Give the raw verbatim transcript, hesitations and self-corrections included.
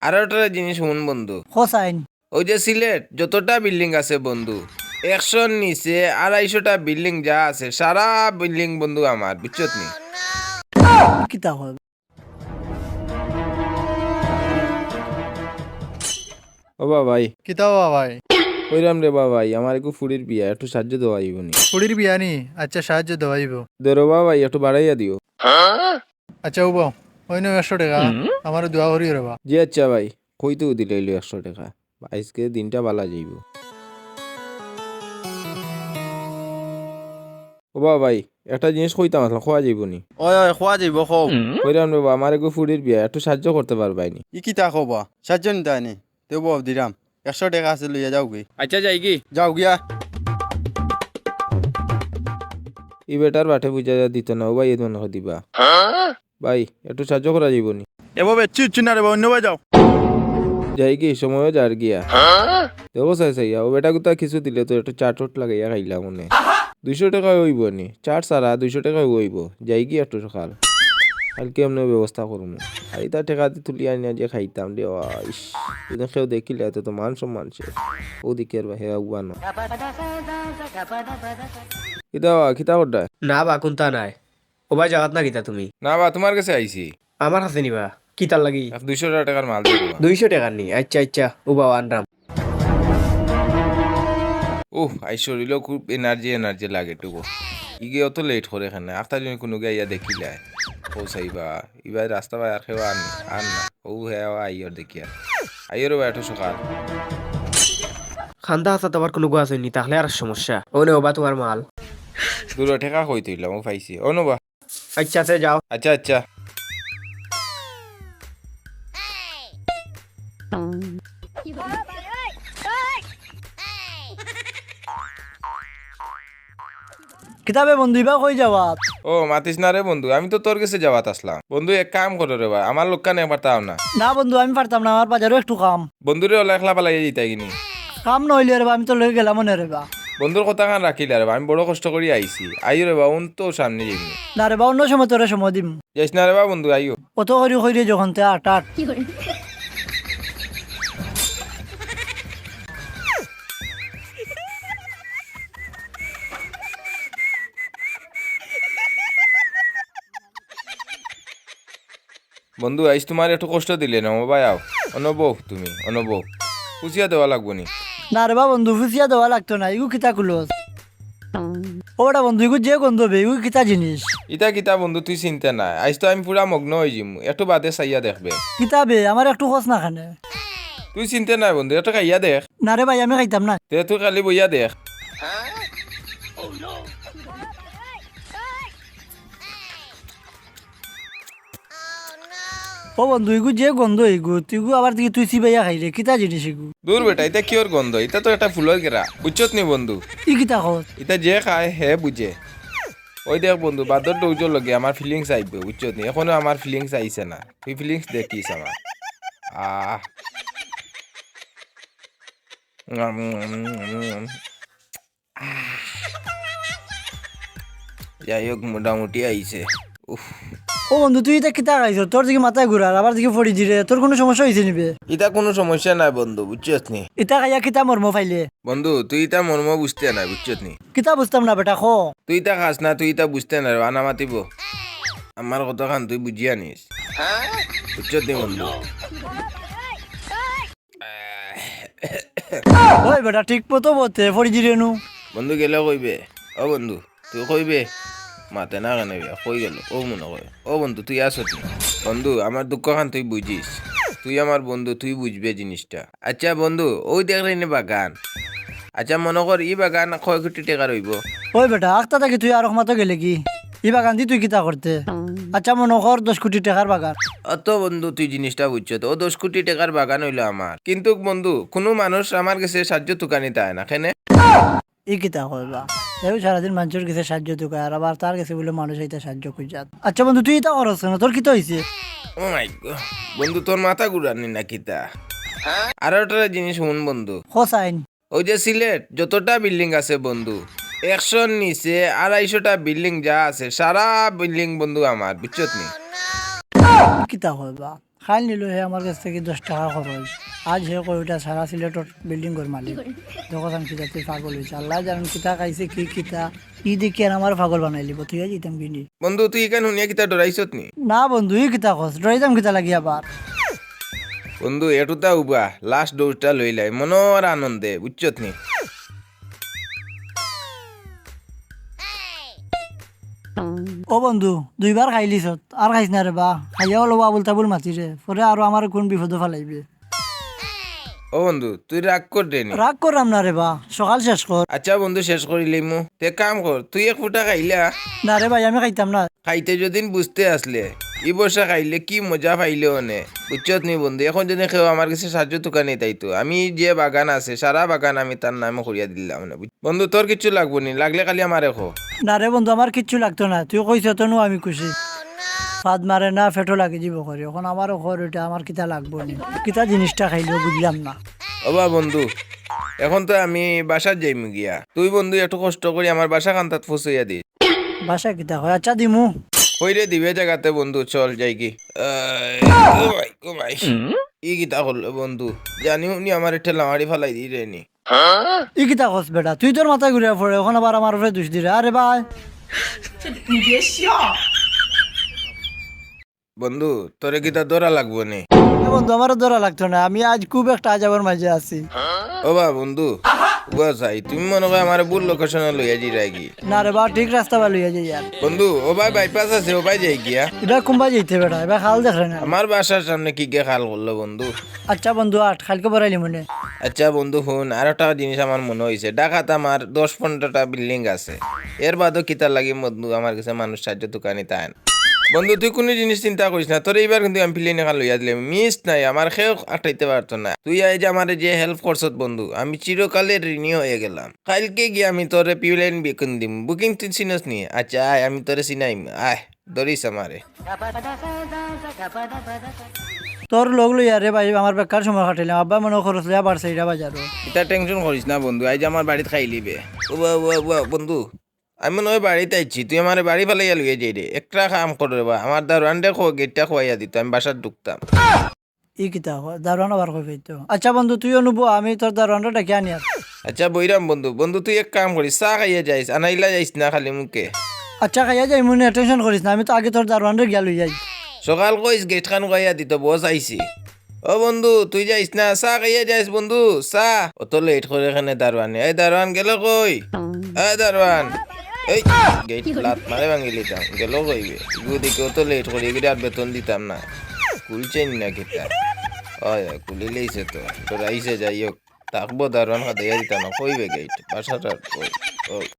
আরো একটা জিনিস হুন বন্ধু। হ চাইন। ওই যে সিলেট যতটা বিল্ডিং আছে বন্ধু, একশোর নিচে আড়াইশোটা বিল্ডিং যা আছে, সারা বিল্ডিং বন্ধু আমার, বুঝছত নি? কিতা কয়? ও বা ভাই। কিতা বা ভাই? কইরাম রে বা ভাই, আমার একটু ফুড়ির বিয়া, একটু সাহায্য দেওয়া অইবো নি? ফুড়ির বিয়া নি? আচ্ছা, সাহায্য দেওয়া অইবো। দে রে বা ভাই, একটু বাড়াইয়া দিও। আচ্ছা, উবাও, অইন একশো টেকা, আমারে দোয়া করিও রে বা। জি আচ্ছা ভাই, কইতেউ দিলাইলো একশো টেকা। আইজকে দিনটা বালা যাইবো। ও বা ভাই, একটা জিনিস কইতাম আছলাম, কওয়া যাইবো নি? ওই, ওই, কওয়া যাইবো, কও। কইরাম রে বা, আমার এগু ফুড়ির বিয়া, একটু সাহায্য করতে পারবায় নি? ই কিতা কও বা? সাহায্য নিতায় নি? তে বা দিরাম, একশো টেকা আছে, লইয়া যাওগি। আচ্ছা, যাইগি? যাও গিয়া। ই বেটার বাটে বুঝা যা দিত না, ও ভাই, এ মনে হয় দিবা। ভাই, একটু সাহায্য করা যাইবো নি? এ বা, বেচছি, ইচ্ছি না রে বা, অন্য বা যাও। যাইগি, সময়ও যার গিয়া। দেখো চাই চাইয়া, ও বেটা গুতা কিছু দিলে তো একটু চাট উট লাগাইয়া খাইলাম মনে। দুইশো টেকা অইবো নি? চাট ছাড়া দুইশো টেকা অইবো। যাইগি একটু সকাল। কালকে এমনি ব্যবস্থা করমু। আর ইতা টেকা দি তুলি আনিয়া যে খাইতাম রে, ওয়া, ইস। যদি কেউ দেখিলে তো, তো মান সম্মান শেষ। ও দিকের বা হে আগুয়ানো। কিতা বা, কিতা করতায়? না বা, কুন্তা নায়। ও ভাই, জাগাত না কিতা তুমি? না বা, তুমার গেছে আইছি। আমার কাছে নি বা? কিতার লাগি? এক দুইশো টেকার মাল দিবা। দুইশো টেকার নি? আচ্ছা, আচ্ছা, উবাও আনরাম। উহ, আইজ শরীলো খুব energy, energy লাগে টুকু। ইগে অত late করে কেনে? আখতা যদি কুনুগু আইয়া দেখিলায়। ও চাইবা, ইবায় রাস্তা বায় আর কেউ আর নি, আর না। ও হে আইয়র দেখিয়া। আইয়ো রে বা, একটু সকাল। খান্দা হাছাত আবার কুনুগু আছইন নি, তাহলে আর সমস্যা। ও নে, ও বা তুমার মাল। দুরো টেকা কই থইলাম, ও পাইছি। ও নো বা। আচ্ছা, তে যাও। আচ্ছা, আচ্ছা। কিতা বে বন্ধু, ইবা কই যাওয়াত? ও, মাতিস না রে বন্ধু, আমি তো তোর গেছে যাওয়াত আছলাম। বন্ধু, এক কাম করো রে বা, আমার লগে নে পারতায় না। না বন্ধু, আমি পারতাম না, আমার বাজারো একটু কাম। বন্ধুরে অলা একলা ফালাইয়া যাইতায় গি নি? কাম না অইলে রে বা, আমি তোর লগে গেলাম অনে রে বা। বন্ধুর কথাখান রাখিলা রে বা, আমি বড় কষ্ট করি আইছি। আইয়ো রে বা, অন তো সামনে যাইমু। না রে বা, অন্য সময় তোরে সময় দিমু। যাইস না রে বা বন্ধু, আইয়ো। অত করি কইরে যখন তে আট আট। বন্ধু, আইজ তুমার একটু কষ্ট দিলে না, ও ভাই, আও। অনো বও তুমি, অনো বও। ফুছিয়া দেওয়া লাগবো নি? না রে বা বন্ধু, ফুছিয়া দেওয়া লাগতো না, ইগু কিতা কুলস? ও বেটা বন্ধু, ইগু যে গন্ধ বে, ইগু কিতা জিনিস? ইতা কিতা বন্ধু, তুই চিনতে নায়। আইজ তো আমি পুরা মগ্ন অইযিমু, একটু বাদে চাইয়া দেখবে। কিতা বে, আমার একটু কস না কেনে? তুই চিনতে নায় বন্ধু, একটু খাইয়া দেখ। না রে ভাই, আমি খাইতাম না। তে তুই খালি বইয়া দেখ। ও বন্ধু, ইগু যে গন্ধ ইগু, তুইগু আবার দেখি তুই চিবাইয়া খাইরে, কিতা জিনিস ইগু? দূর বেটা, ইতা কিওর গন্ধ? ইতা তো একটা ফুলর গেরা, বুঝছত নি বন্ধু? ই কিতা কস? ইতা যে খায়, হে বুঝে। ওই দেখ বন্ধু, বাদর ডৌজর লগে আমার feelings আইবে, বুঝছত নি? এখনো আমার feelings আইছে না, তুই feelings দেখিস আমার। আহ। যাই হোক, মোটামুটি আইছে। উফ। ও বন্ধু, তুই ইতা কিতা খাইছস? তোর দেখি মাথায় ঘুরার, আবার দেখি ফড়ি জিরে, তোর কুনু সমস্যা অইছে নি বে? ইতা কুনু সমস্যা নায় বন্ধু, বুঝছস নি? ইতা খাইয়া কিতা মর্ম পাইলে? বন্ধু, তুই ইতা মর্ম বুঝতে নায়, বুঝছস নি? কিতা বুঝতাম না বেটা, ক। তুই ইতা খাস না, তুই ইতা বুঝতে নায় রে, আনা মাতিব। আমার কথাখান তুই বুঝিয়া নিস। বুঝছস নি বন্ধু? ওই বেটা, ঠিক মতো বতে, ফড়ি জিরে নু। বন্ধু গেলে কইবে, ও বন্ধু, তুই কইবে, মাতে না কেনে বে, কই গেল, ও মনে কয়, ও বন্ধু, তুই আছত নি? বন্ধু, আমার দুঃখখান তুই বুঝিস, তুই আমার বন্ধু, তুই বুঝবে জিনিসটা। আচ্ছা বন্ধু, ওই দেখরে নি বাগান, আচ্ছা মনো কর, ই বাগান কয় কুটি টেকার অইবো? ওই বেটা, আখতা থাকি তুই আরক মাতো গেলে কি? ই বাগান দি তুই কিতা করতে? আচ্ছা মনো কর দশ কুটি টেকার বাগান। অত বন্ধু তুই জিনিসটা বুঝছত, ও দশ কুটি টেকার বাগান অইলো আমার। কিন্তুক বন্ধু, কুনু মানুষ আমার গেছে সাহায্য তুকানিত আয় না, কেনে? ই কিতা কইবা? এও সারাদিন মানষর গেছে সাহায্য তুকায়, আর আবার তার গেছে বুলে মানুষ আইতা সাহায্য খুঁজাত। আচ্ছা বন্ধু, তুই ইতা করস কেনে? তোর কিতা অইছে? Oh my God, বন্ধু তোর মাথা ঘুরানি না কিতা? আরো একটা জিনিস হুন বন্ধু। ক চাইন। ওই যে সিলেট যতটা বিল্ডিং আছে বন্ধু, একশোর নিচে আড়াইশোটা বিল্ডিং যা আছে, সারা বিল্ডিং বন্ধু আমার, বুঝছত নি? কিতা কইবা? খাইল নিল হে আমার গেছ থাকি দশ টেকা খরচ। আইজ হে কয় ওটা সারা সিলেটর বিল্ডিং ঘর মালিক। দেখো চাইন কিতা, তুই পাগল অইছে। আল্লায় জানইন কিতা খাইছে, কি কিতা। ই দেখি আর আমারে পাগল বানাইলিবো, তুই আইজ ইতাম কিনি। বন্ধু, তুই ইখান হুনিয়া কিতা ডরাইছত নি? না বন্ধু, ই কিতা কস, ডরাইতাম কিতা লাগি আবার? বন্ধু, এটুতা উবা, লাস্ট ডোজটা লইলাই, মনর আনন্দে, বুঝছত নি? ও বন্ধু, দুইবার খাইলিছত, আর খাইস না রে বা। খাইয়া অলা আবুল তাবুল মাতিরে, পরে আরো আমারে কুন বিপদো ফালাইবে। ও বন্ধু, তুই রাগ কররে নি? রাগ কররাম না রে বা, সকাল শেষ কর। আচ্ছা বন্ধু, শেষ করিলিমু। তে কাম কর, তুই এক ফুটা খাইলা। না রে ভাই, আমি খাইতাম না। খাইতে যদিন বুঝতে আছলে, ই বর্ষা খাইলে কি মজা পাইলে অনে, বুঝছত নি বন্ধু? এখন যদি কেউ আমার গেছে সাহায্য তুকানি তাইতো, আমি যে বাগান আছে, সারা বাগান আমি তার নামে করিয়া দিলাম অনে, বুঝ-, বন্ধু, তোর কিচ্ছু লাগবো নি, লাগলে খালি আমারে ক। না রে বন্ধু, আমার কিচ্ছু লাগতো না, তুই কইছস তো নু আমি খুশি। ফাদ মারে না, পেটো লাগি যিবো করি। এখন আমারে ক, ইটা আমার কিতা লাগবো নি? কিতা জিনিসটা খাইলো বুঝলাম না। ওবা বন্ধু, এখন তো আমি বাসাত যাইমু গিয়া। তুই বন্ধু একটু কষ্ট করি আমার বাসা কান্তাত পৌঁছাইয়া দিস। বাসা কিতা কয়? আচ্ছা দিমু। কইরে দিবে জাগাতে বন্ধু, চল যাইগি। আহ, ও ভাই, ও ভাই। ই কিতা করলো বন্ধু? জানি উনি আমার ঠেলা মারি ফালাই দিরে নি। ই কিতা কস বেটা? তুই তোর মাথা ঘুরিয়া পড়ে, এখন আবার আমার উপরে দোষ দিরে। আরে ভাই। বন্ধু, তোরে কিতা ধরা লাগবো নি? না বন্ধু, আমারে ধরা লাগতো না, আমি আইজ খুব একটা আজাবর মাঝে আছি। ওবা বন্ধু, ওবা চাই, তুমি মনে কয় আমারে ভুল লোকেশনে লইয়া যিরায়গি? না রে বা, ঠিক রাস্তা বা লইয়া যাইয়ার। বন্ধু, ওবায় বাইপাস আছে, ওবায় যাইগিয়া। ইবায় কুনবায় যাইতে বেটা, ইবায় খাল দেখরে না। আমার বাসার সামনে কিগে খাল করলো বন্ধু? আচ্ছা বন্ধু, আট, কাইলকে বরাইলিমুনে। আচ্ছা বন্ধু, হুন, আর একটা জিনিস আমার মনো অইছে, ঢাকাত আমার দশ পনেরোটা বিল্ডিং আছে, এর বাদেও কিতার লাগি বন্ধু আমার গেছে মানুষ সাহায্য তুকানি তাইন। বন্ধু, তুই কুনু জিনিস চিন্তা করিস না, তোরে ইবার কিন্তু আমি প্লেন এখান লইয়া দিলাম, মিস নাই, আমার কেউ আটকাইতে পারতো না। তুই আইজ আমারে যে হেল্প করছত বন্ধু, আমি চিরকালের ঋণী অইয়া গেলাম। কাইলকে গিয়া আমি তোরে প্লেন বুকিং দিমু। বুকিং তুই চিনস নি? আচ্ছা আয়, আমি তোরে চিনাইমু, আয়, ধরিস আমারে। তোর লগ লইয়া রে ভাই, আমার বেকার সময় কাটাইলাম। আব্বা মনো খরচ লইয়া বাড়ছে ইটা বাজারো। ইতা টেনশন করিস না বন্ধু, আইজ আমার বাড়িত খাইলিবে। ওবা, ওবা, ওবা, বন্ধু, আমি মনে অয় বাড়িত আইছি, তুই আমারে বাড়ি ফালাইয়া লইয়া যাইরে। একটা কাম কর রে বা, আমার দারোয়ানরে ক, গেটটা খুয়াইয়া দিতো, আমি বাসাত ঢুকতাম। ই কিতা কয়? দারোয়ান আবার কই পাইতো? আচ্ছা বন্ধু, তুই অনু ব, আমি তোর দারোয়ানরে ডাকিয়া আনিয়ার। আচ্ছা বইরাম বন্ধু, বন্ধু তুই এক কাম করিস, চা খাইয়া যাইস, আনাইলা যাইস না খালি মুখে। আচ্ছা খাইয়া যাইমুনে, টেনশন করিস না, আমি তো আগে তোর দারোয়ানরে গিয়া লই যাই। সকাল কইস গেটখান খুয়াইয়া দিতো, বস আইছি। ও বন্ধু, তুই যাইস না, চা খাইয়া যাইস বন্ধু, চা। অত লেট করে কেনে দারোয়ানে? এই দারোয়ান গেল কই? এই দারোয়ান, এই গেট লাত মারে ভাঙিলিতাম, গেল কই বে? ইগু দেখি অত লেট করি, ইগুরে আর বেতন দিতাম না। খুলছে নি না কিতা? অয়, অয়, খুলিলিছে তো, ডরাইছে, যাই হোক। থাকবো দারোয়ান, হাতাইয়া দিতাম না, কই বে গেট? বাসাটা কই? ও।